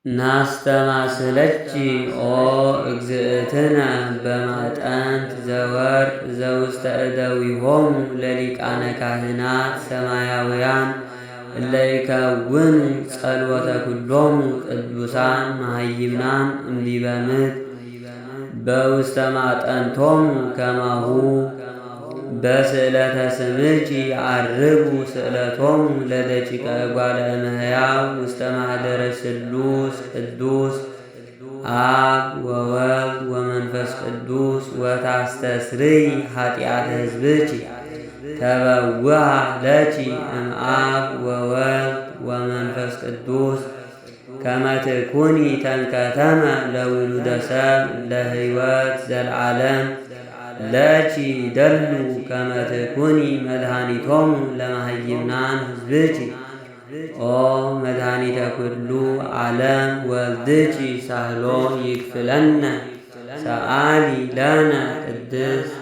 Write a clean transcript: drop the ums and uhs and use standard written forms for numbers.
ናስተማስለኪ ኦ እግዝእትነ በማጠንት ዘወርቅ ዘውስተ እደዊሆሙ ለሊቃነ ካህናት ሰማያውያን እለ ይከውኑ ጸሎተ ኩሎሙ ቅዱሳን መሃይምናን እምዲበ ምድር በውስተ ማጠንቶሙ ከማሁ በስእለተ ስምኪ የዐርጉ ስእለቶሙ ለደቂቀ እጓለ እመሕያው ውስተ ማኅደረ ስሉስ ቅዱስ አብ ወወልድ ወመንፈስ ቅዱስ ወታስተስርይ ኃጢአተ ሕዝብኪ ተበውሃ ለኪ እምአብ ወወልድ ወመንፈስ ቅዱስ ከመ ትኩኒ ተንከተመ ለውሉደ ሰብ ለሕይወት ዘለዓለም ለኪ ደሉ ከመ ትኩኒ መድኃኒቶሙ ለመሃይምናን ሕዝብኪ ኦ መድኃኒተ ኩሉ ዓለም ወልድኪ ሳህሎ ይክፍለነ ሰአሊ ለነ ቅድስት።